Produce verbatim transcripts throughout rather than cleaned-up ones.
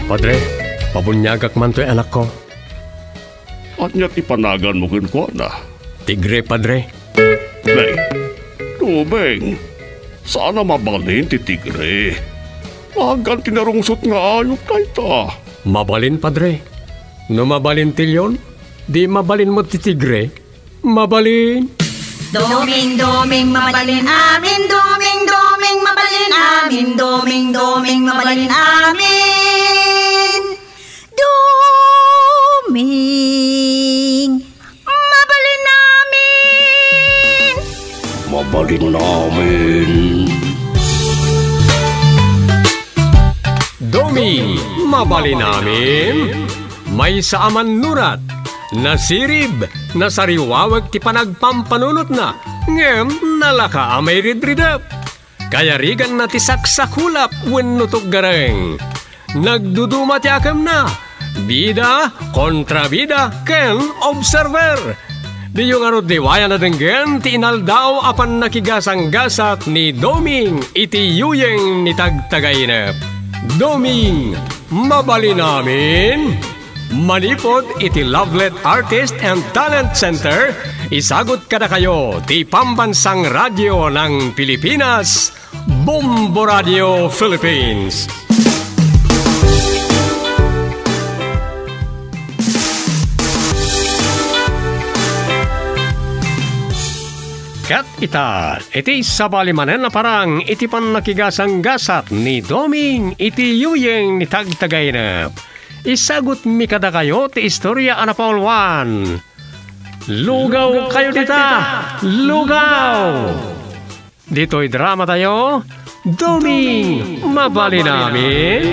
Padre, pabuniagak man toy anakko. Ania ti panaganmo kenkuana? Tigre, Padre. Nay, Doming, saan a mabalin ti tigre. Nagan ti narungsot nga ayup dayta. Mabalin, Padre. No mabalin ti leon, di mabalin met ti tigre. Mabalin. Doming, Doming, mabalin amin. Doming, Doming, mabalin amin. Doming, Doming, mabalin amin. Doming, mabalin amin. Mabalin amin. Doming, mabalin amin. Maysa a mannurat, nasirib, nasariwawek ti panagpampanunotna, ngem nalaka a mairidridep. Kayariganna ti saksakulap wenno tuggareng. Nagduduma ti akemna, bida, kontrabida, ken observer. Diyo ngarud liwayan a denggen ti inaldaw a pannakigasanggasat ni Doming iti yuyeng ni Tagtagainep. Doming, mabalin amin. Manipud iti Lovelet Artist and Talent Center, isagut kadakayo ti Pambansang Radyo ng Pilipinas, Bombo Radio Philippines. Ket ita, iti sabali manen a parang iti pannakigasanggasat ni Doming iti yuyeng ni Tagtagainep. Isagutmi kadakayo ti istorya a napauluan. Lugaw kayo dita! Lugaw! Ditoy drama tayo, Doming, mabalin amin.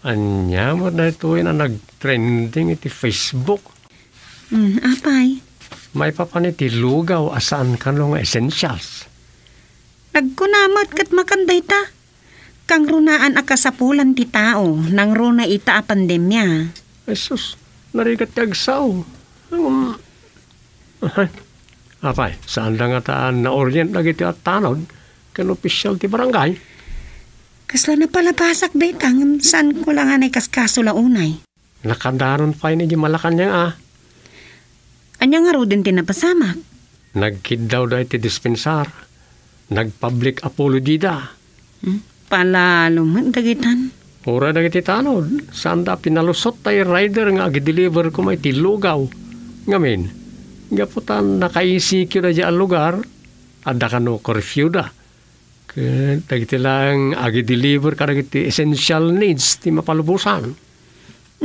Ania met daytoy a nagtrending iti Facebook? Hmm, apay? Maipapan iti lugaw a saan kano nga essentials. Nagkuna met ket makan dayta. Kangrunaan a kasapulan ti tao nangruna ita a pandemia. Ay sus, narigat ti agsao. Um, ahay, apay, saan da ngata a naorient dagiti a tanod ken opisyal ti barangay? Kasla napalabasak dayta ngem saan ko la nga naikaskaso la unay. Nakadaron pay ni di Malacañang a. Ania ngaruden ti napasamak? Nagkiddawda iti dispensar. Nagpublic apology da. Hmm? Palalo met dagitan. Uray dagiti tanod, saanda a pinalusot tay rider nga agideliver koma iti lugaw. Ngamin, gapu ta naka-E C Q daydiay a lugar, adda kano curfew da. Ket dagiti laeng agideliver kadagiti essential needs ti mapalubosan.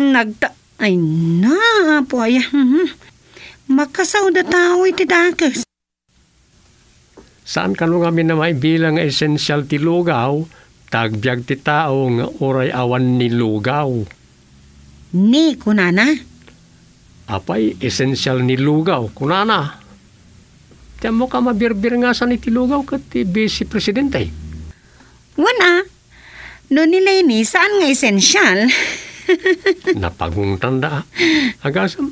Nagta-, ay na, Apo aya. Mhm. Makasaoda tao iti dakes. Saan kano ngamin a maibilang nga essential ti lugaw, ta agbiag ti tao nga uray awan ni lugaw. Ni kunana? Apay, essential ni lugaw, kunana. Ti ammok a mabirbirngasan iti lugaw ket ti Vice Presidente. Wen a, no ni Leni, saan nga essential? Napagungtanda, a. Agasem,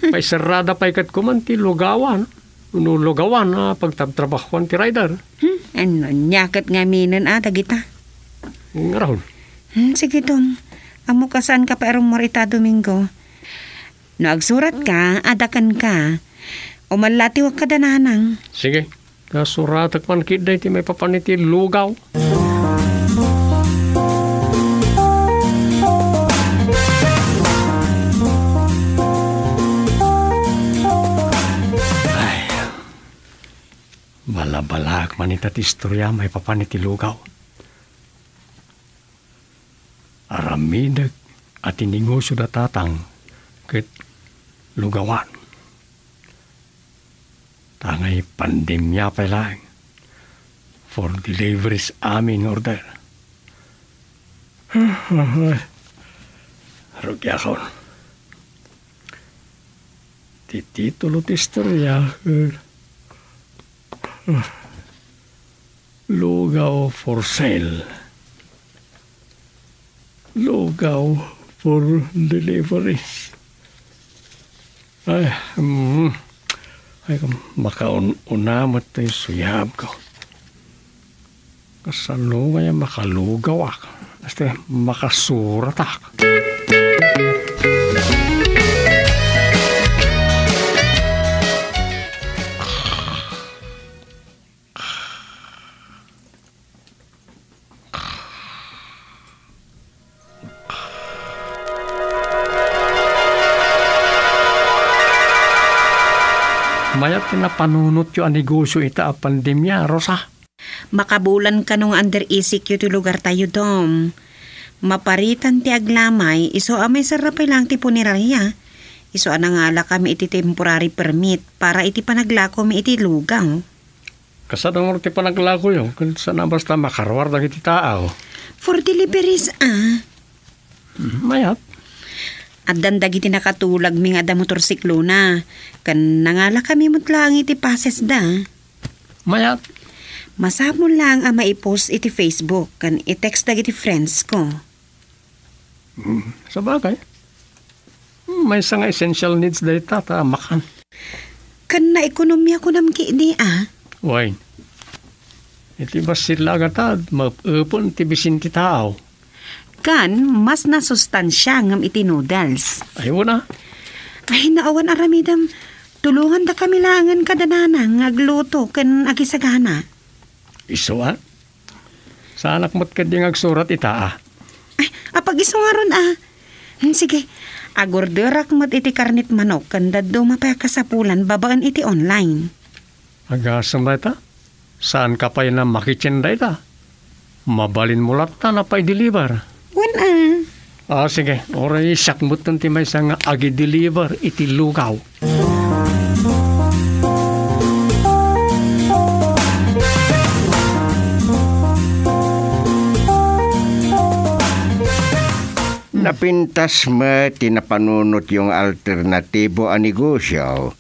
paiserrada pay ket kuman ti lugawan, no lugawan a pagtabtrabahuan ti rider. Hmm, ania ket ngaminen a dagita? Ngarud. Hmm, sige, Dong. Ammok a saanka pay a rummuar ita a Domingo. No agsuratka, adda kenka. Umallatiwak kada nanang. Sige, ta suratek man ketdi ti maipapan iti lugaw. Ay, balabalaak man ita ti istorya maipapan iti lugaw. Aramidek a ti negosio da tatang ket lugawan. Tangay pandemia pay laeng. For deliveries amin nga order. Rugiakon. Ti titulo ti istorya, eh, Lugaw for sale. Lugaw for deliveries. Ay, mm. Ay, makaun-una met tayo suyabko. Kasano nga ya makalugawak? Este, makasuratak. Mayat ti napanunotyo a negosio ita a pandemia, Rosa? Makabulan kano nga under isip yo ti lugar tayo, Dom. Maparitan ti aglamay, isu a maisarra pay lang ti punerarya. Isu a nangalakami iti temporary permit para iti panaglakomi iti lugaw. Kasano ti panaglakoyo? Ken saan a basta makaruar dagiti tao. For deliveries, ah. Hmm, mayat. Addan dagiti nakatulagmi nga adda motorsiklona. Ken nangalakami met laeng iti passes da. Mayat. Masapul laeng a maipost iti Facebook ken i-text dagiti friends ko. Hmm, sabagay. Hmm, maysa nga essential needs dayta ta makan. Ken naekonomia kunam ketdi a. Wen. Iti bassit la a gatad, maep-epen ti bisin ti tao. Ken mas nasustansia ngem iti noodles. Ay, wen a. Ay, no awan aramidem, tulongandakami laengen kada nanang nga agluto ken agisagana. Isu a? Saanak met ketdi nga agsurat ita a. Ay, apag-isu ngarud a. Hmm, sige, agorderak met iti karnet manok ken dadduma pay a kasapulan babaen iti online. Agasem dayta? Saanka pay a makitchen dayta? Mabalinmo latta a paideliver. Wen a. Ah, sige. Uray siak metten ti maysa nga agi-deliver iti lugaw. Napintas met ti napanunotyo nga alternatibo a negosio.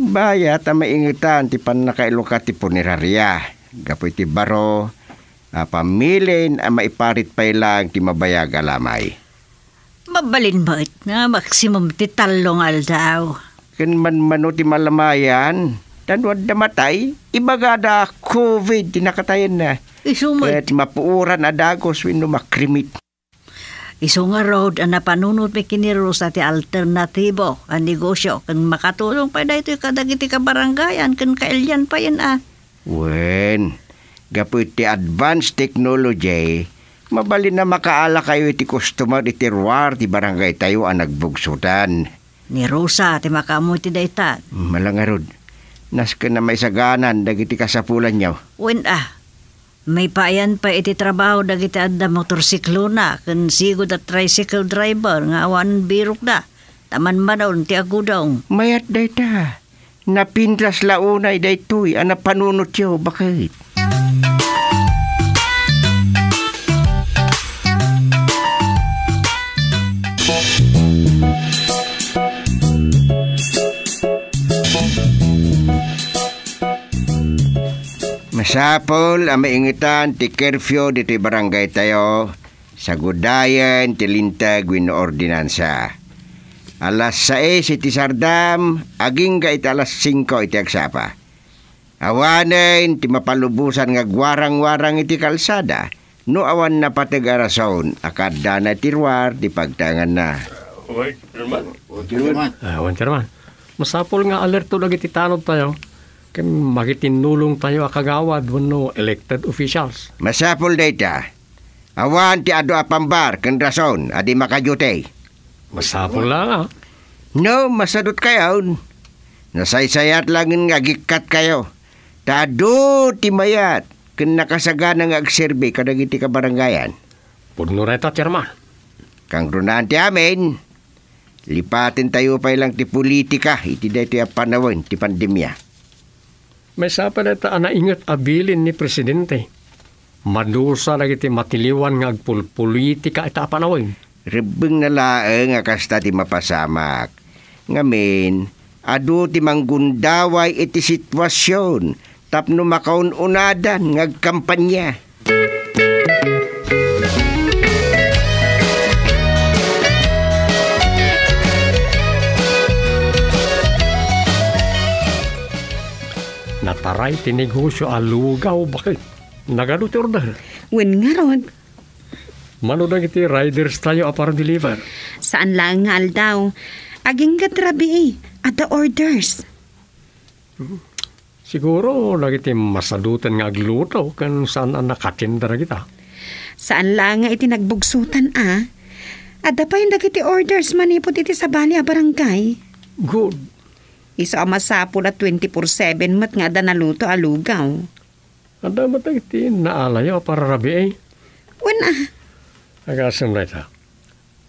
Bayat a maingetan ti pannakailukat ti punerarya gapu iti baro a pamilien a maiparit pay laeng ti mabayag a lamay. Mabalin met nga maksimum ti tallo nga aldaw. Ken manmano ti malamayan, ta no adda matay, ibagada a covid ti nakatayenna. Isu met. Ket mapuoran a dagus wenno makrimit. Isu ngarud a napanunotmi ken ni Rosa ti alternatibo a negosio ken makatulong pay daytoy kadagiti kabarangayan ken kailian payen a. Wen, gapu iti advanced technology, mabalin a makaalakayo iti customer iti ruar ti barangaytayo a nagbugsotan. Ni Rosa ti makaammo iti dayta. Mala ngarud, nasken a maisaganan dagiti kasapulanyo. Wen a, maipayan pay iti trabaho dagiti adda motorsiklona ken sigud a tricycle driver nga awan birokda, ta manmanon ti agudong. Mayat dayta. Napintas la unay daytoy a napanunotyo, baket. Masapul a maingetan ti curfew ditoy barangaytayo. Sagudayen ti linteg wenno ordinansa. Alas sais iti sardam, agingga iti alas singko iti agsapa. Awanen ti mapalubosan nga agwarangwarang iti kalsada no awan napateg a rason a kaaddana iti ruar ti pagtaenganna. Oy, Chairman. Oy, Chairman. Ah, wen, Chairman. Masapul nga alerto dagiti tanodtayo ken makitinnulongtayo a kagawad wenno elected officials. Masapul dayta. Awan ti adu a pambar ken rason a di makaduty. Masapul la nga. No, masadutkayon. Nasaysayat laengen nga agikkatkayo. Ta adu ti mayat ken nakasagana nga agserbi kadagiti kabarangayan. Pudno dayta, Chairman. Kangrunaan ti amin, lipatentayo pay lang ti politika iti daytoy a panawen ti pandemia. Maysa pay dayta a nainget a bilin ni Presidente. Madusa dagiti matiliwan nga agpulpolitika ita a panawen. Rebbengna laeng a kasta ti mapasamak. Ngamin, adu ti manggundaway iti situasion tapno makaun-unadan nga agkampania. Nataray ti negosio a lugaw, baket. Nagadu ti order? Wen ngarud. Mano dagiti riders tayo a para deliver? Saan laeng nga aldaw. Agingga ti rabii, adda orders. Hmm. Siguro, dagiti masadutan nga agluto ken saan a nakatienda dagita. Saan laeng nga iti nagbugsotan a. Adda pay dagiti orders manipud iti sabali a barangay. Good. Isu a masapul a twenty-four seven met nga adda naluto a lugaw. Adda met dagiti naalayo a para rabii. Wen a. Agasem dayta.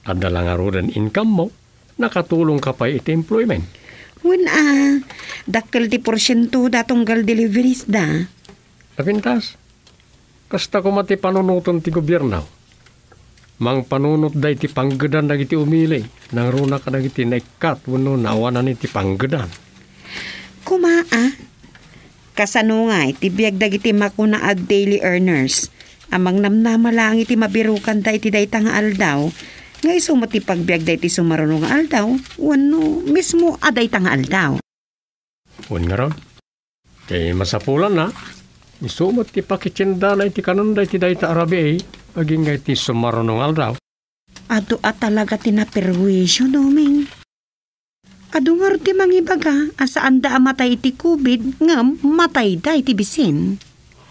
Adda la ngaruden income-mo, nakatulongka pay iti employment. Wen a, dakkel ti porsientoda tunggal deliveries da. Apintas, kasta koma ti panunoten ti gobierno. Mangpanunotda iti panggedan dagiti umili, nangruna kadagiti naikkat wenno naawanan iti panggedan. Koma a, kasano ngay ti biag dagiti makuna a daily earners? A mangnamnama laeng iti mabirokanda iti dayta nga aldaw, nga isu met ti pagbiagda iti sumaruno nga aldaw, wenno mismo a dayta nga aldaw. Wen ngarud, ti masapulanna, isu met ti pakitiendana iti kanenda iti dayta a rabii, agingga iti sumaruno nga aldaw. Adu a talaga ti naperwisyo, Doming. Adu ngarud ti mangibaga a saanda a matay iti covid ngem matayda iti bisin.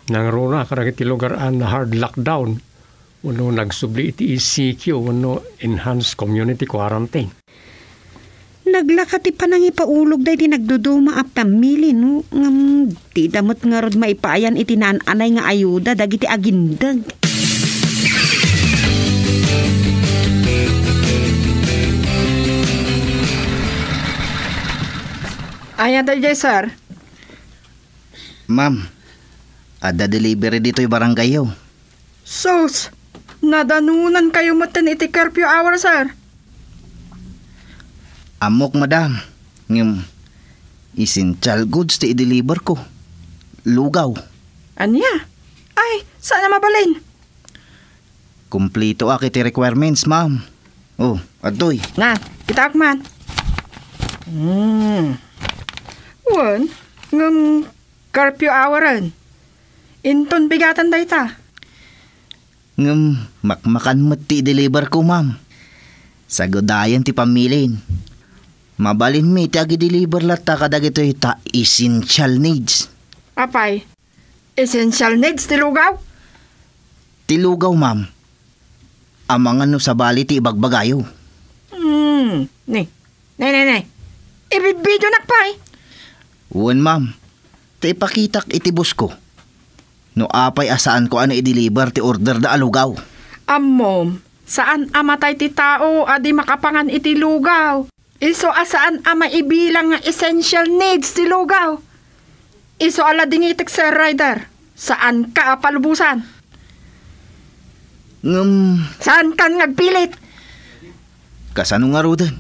Nangruna kadagiti lugar a na-hard lockdown wenno nagsubli iti E C Q wenno Enhanced Community Quarantine. Naglaka ti panangipaulogda iti nagduduma a pamili, no? Ngem dida met ngarud maipayan iti naan-anay nga ayuda dagiti agindeg. Ania daydiay, sir? Ma'am, adda delivery ditoy barangayyo. Sus! Nadanonankayo metten iti curfew hour, sir. Ammok, madam. Ngem, essential goods ti i-deliver ko. Lugaw. Ania? Ay, saan a mabalin? Kumpletoak iti requirements, ma'am. Oh, adtoy. Na, kitaak man. Hmm. Wen, ngem curfew hour-en. Inton bigatan dayta. Ngem makmakan met ti i-deliver ko, ma'am. Sagudayen ti pamilin. Mabalinmi ti agi-deliver latta kadagitoy ta essential needs. Apay, essential needs ti lugaw? Ti lugaw, ma'am. Amangan no sabali ti ibagbagayo. Hmm, ni. Ne, ne, ne. Ibibidionak pay. Wen, ma'am. Ta ipakitak iti boss ko. No apay a saanko a nai-deliver ti order da a lugaw. Ammom, saan a matay ti tao a di makapangan iti lugaw. Isu a saan a maibilang nga essential needs ti lugaw. Isu a ladingitek, Sir Rider. Saanka a palubosan. Ngem saankan nga agpilit. Kasano ngaruden?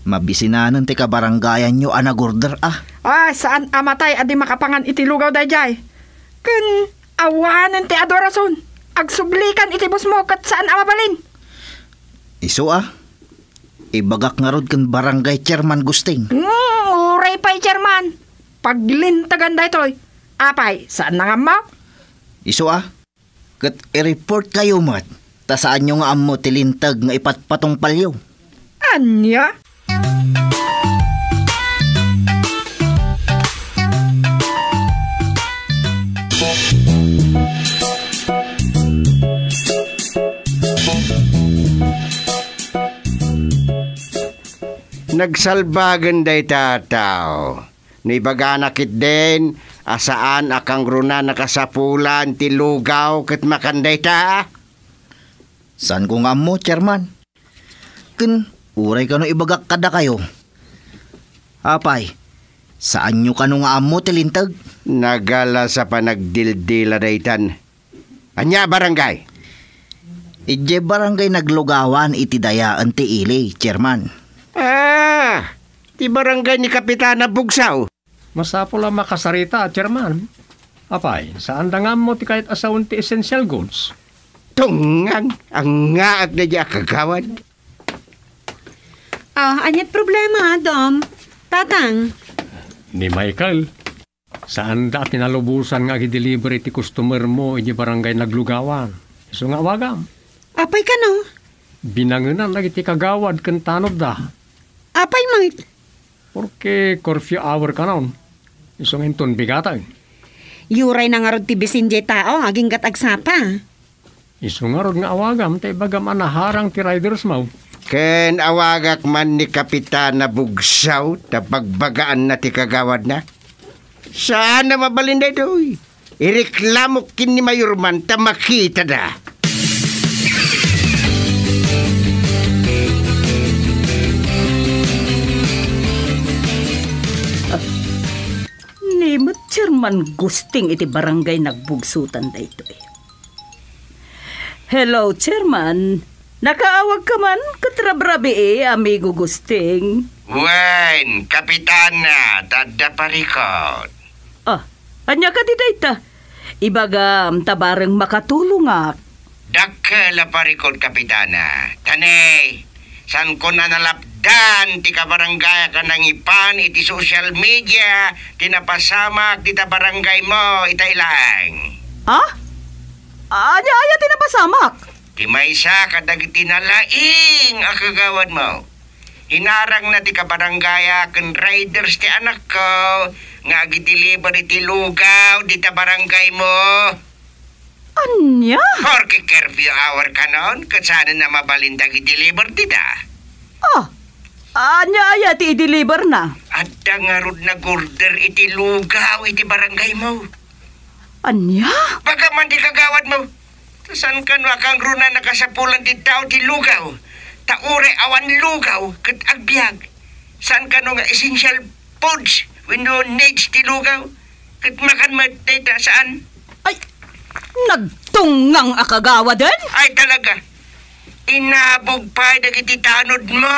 Mabisinanen ti kabarangayanyo a nagorder a. Ah, saan a matay a di makapangan iti lugaw daydiay. Ken awanen ti adu a rason. Agsublikan iti boss mo ket saan a mabalin. Isu a. Ibagak ngarud ken barangay chairman Gusting. Hmm, uray pay chairman. Paglintegan daytoy. Apay, saan nga ammo? Isu a. Ket i-report kayo met, ta saanyo nga ammo ti linteg nga ipatpatungpalyo. Ania? Nagsalbagen dayta a tao. No ibagana ketdin a saan a kangruna nakasapulan ti lugaw ket makan dayta. Saanko nga ammo, Chairman. Ken uray kano ibagak kadakayo. Apay, saanyo kano nga ammo ti linteg? Nagalas a panagdildila daytan. Ania a barangay? Idiay barangay Naglugawan iti Dayaen ti Ili, Chairman. Ah, ti barangay ni Kapitana Bugsaw. Masapul a makasarita, Chairman. Apay, saanda nga ammo ti kayat a sawen ti essential goods? Tungngan, angngaak daydiay a kagawad. Ah, aniat problema, Dom? Tatang? Ni Michael. Saanda a pinalubosan nga agideliver iti customer mo idiay barangay Naglugawan. Isu nga awagam. Apay kano? Binangenan dagiti kagawad ken tanodda. Apay met? Porke curfew hour kanon. Isu nga inton bigaten. Uray na ngarud ti bisin diay tao nga aginggat agsapa. Isu ngarud nga awagam ta ibagam a naharang ti riders mo. Ken awagak man ni Kapitana Bugsaw ta bagbagaanna ti kagawadna. Saan a mabalin daytoy. Ireklamok ken ni Mayor man ta makitada. Ni met Chairman Gusting iti barangay Nagbugsutan daytoy. Hello, Chairman. Nakaawag ka man ket rabrabii, amigo Gusting. Wen, Kapitana, ta adda parikut. Ah, ania kadi dayta? Ibagam ta bareng makatulongak. Dakkel a parikut, Kapitana. Ta ne, saanko a nalapdan ti kabarangayak a nangipan iti social media ti napasamak dita barangay mo ita ilaeng. Ah? Ania aya ti napasamak? Ti maysa kadagiti nalaing a kagawad mo. Hinarangna ti kabarangayak ken riders ti anakko nga agideliver iti lugaw dita barangay mo. Ania? Porke curfew hour kanon, ket saanen a mabalin dagiti deliver dita. Ah, ania aya ti ideliverna? Adda ngarud nag-order iti lugaw iti barangay mo. Ania? Bagaman ti kagawad mo. Ta saan kano a kangruna nakasapulan ti tao ti lugaw. Ta uray awan lugaw ket agbiag. Saan kano nga essential foods wenno needs ti lugaw. Ket makan met dayta, saan? Ay, nagtungngang a kagawaden? Ay, talaga. Inabog pay dagiti tanod mo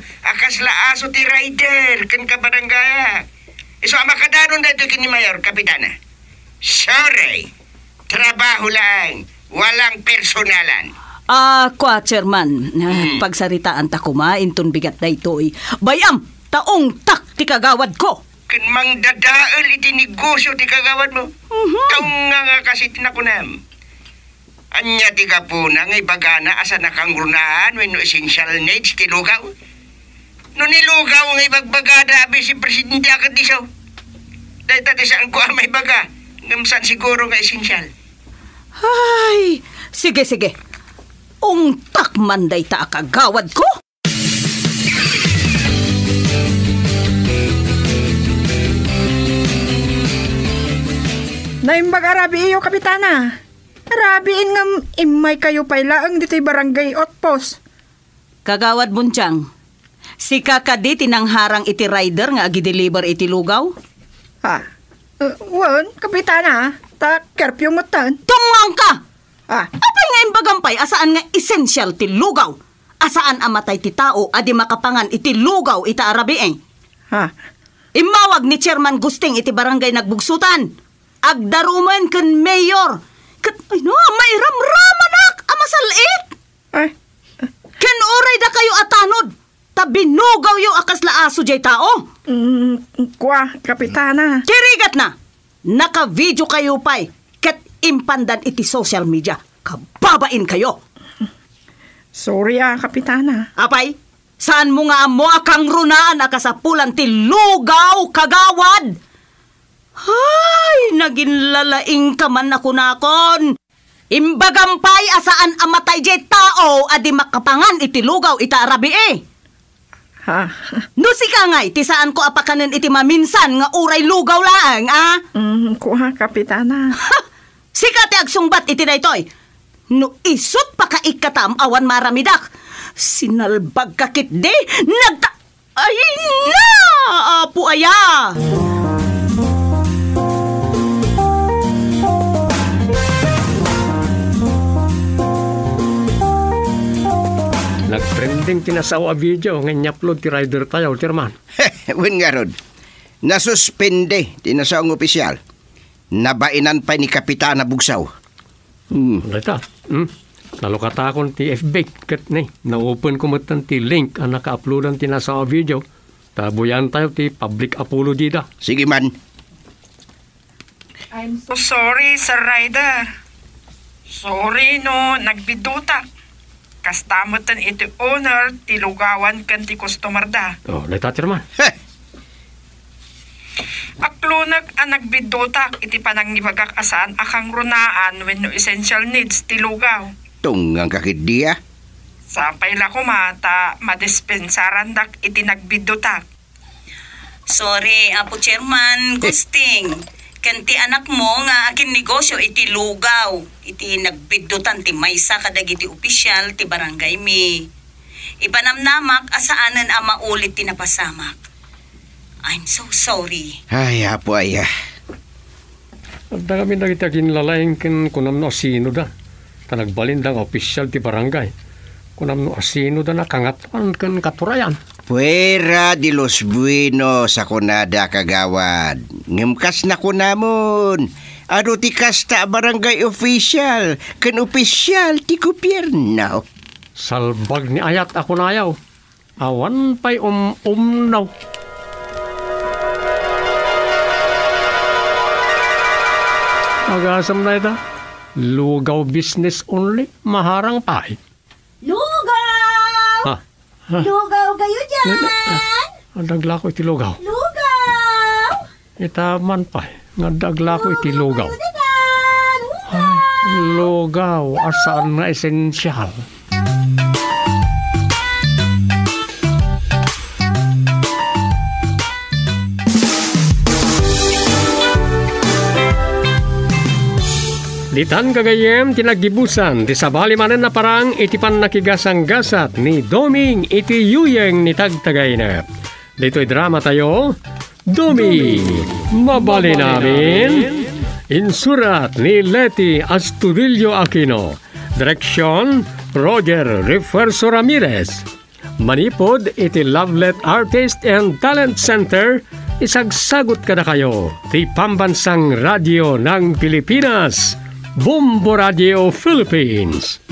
a kasla aso ti rider ken kabarangayak. Isu a makadanon daytoy ken ni Mayor, Kapitana. Sorry. Trabaho lang. Walang personalan. Ah, kua, Chairman. Ah, hmm. Pagsaritaan ta koma inton bigat daytoy. Bay-am, ta ungtak ti kagawad ko. Ken mangdadael iti negosyo ti kagawad mo. Mhm. Taungnga nga kasi ti nakunam. Ania ti gapuna nga ibagana a saan a kangrunaan wenno essential needs ti lugaw? No ni lugaw nga ibagbagada a Vice Presidente a ket isu. Dayta ti saanko a maibaga, ngem saan siguro nga essential. Ay, sige, sige. Ungtak man dayta a kagawad ko. Naimbag a rabiiyo, Kapitana. Rabiin ngem immaykayo pay laeng ditoy barangay outpost. Kagawad Buntiang, sika kadi ti nangharang iti rider nga agideliver iti lugaw? Ha? Eh, wen, Kapitana, ta curfew metten. Tungngangka! Ah. Apay nga imbagam pay a saan nga essential ti lugaw? A saan a matay ti tao a di makapangan iti lugaw ita a rabii? Ha? Immawag ni Chairman Gusting iti barangay Nagbugsutan. Agdarumen ken mayor. Ket, ay no, mairamramanak a masal-it. Ay. Ken uray dakayo a tanod, ta binugawyo a kasla aso diay tao. Mm, kua, Kapitana. Kirigatna, naka-video kayo pay, ket impandan iti social media. Kababain kayo. Sorry, ah, Kapitana. Apay, saan mo nga ammo a kangrunaan a kasapulan ti lugaw, kagawad? Ay, naginlalaingka man a kunakon. Imbagam pay a saan a matay diay tao a di makapangan iti lugaw ita a rabii. Ha? No sika ngay, ti saanko a pakanen iti maminsan nga uray lugaw laeng, a? Mm, kua, Kapitana. Ha! Sika ti agsungbat iti daytoy. No isut' pakaikkatam awan maramidak. Sinalbagka ketdi, nagta-, ay na! Apo aya! Nag-trending ti nasao a video nga inyapload ti rider tayo, Chairman. Wen ngarud, nasuspende ti nasao nga opisyal. Nabainan pay ni Kapitana Bugsaw. Hmm. Dayta, hmm? Nalukatakon ti F B ket ne, na-open ko metten ti link a naka-uploadan ti nasao a video. Ta buyaentayo ti public apology da. Sige man. I'm so sorry, Sir Ryder. Sorry no nagbiddutak. Kasta metten iti owner ti lugawan ken ti customer da. Oh, dayta, Chairman. Heh! Aklonek a nagbiddutak iti panangibagak a saan a kangrunaan wenno essential needs ti lugaw. Tungngangka ketdi, a? Sapay la koma ta madispensarandak iti nagbiddutak. Sorry, Apo Chairman, Gusting. Ken ti anakmo nga akinnegosio iti lugaw, iti nagbiddutan ti maysa kadagiti opisyal ti barangay mi. Ipanamnamak a saanen a maulit ti napasamak. I'm so sorry. Ay, apo aya. Adda ngamin dagiti aginlalaing ken kunam no asinoda. Ta nagbalinda nga opisyal ti barangay. Kunam no asinoda nakangatoan ken katurayan. Fuera de los buenos a kunada, kagawad. Ngem kas nakunamon, adu ti kasta a barangay official ken opisyal ti gobierno. Salbag ni ayat a kunayaw. Awan pay um-umnaw. Agasem dayta. Lugaw business only. Maharang pay. Lugaw! Ha? Ha? Lugaw kayo dyan! Adda aglako iti lugaw. Lugaw! Ita man pay, nga adda aglako iti lugaw. Ay, lugaw a saan nga esensial. Ditan gagayyem ti naggibusan ti sabali manen a parang iti pannakigasanggasat ni Doming iti yuyeng ni Tagtagayna. Ditoy drama tayo, Dumi, mabalin amin. Insurat ni Leti Astudillo Aquino. Direksyon, Roger Refuerzo Ramirez. Manipud iti Lovelet Artist and Talent Center, isagsagut kadakayo ti Pambansang Radio ng Pilipinas, Bombo Radio Philippines.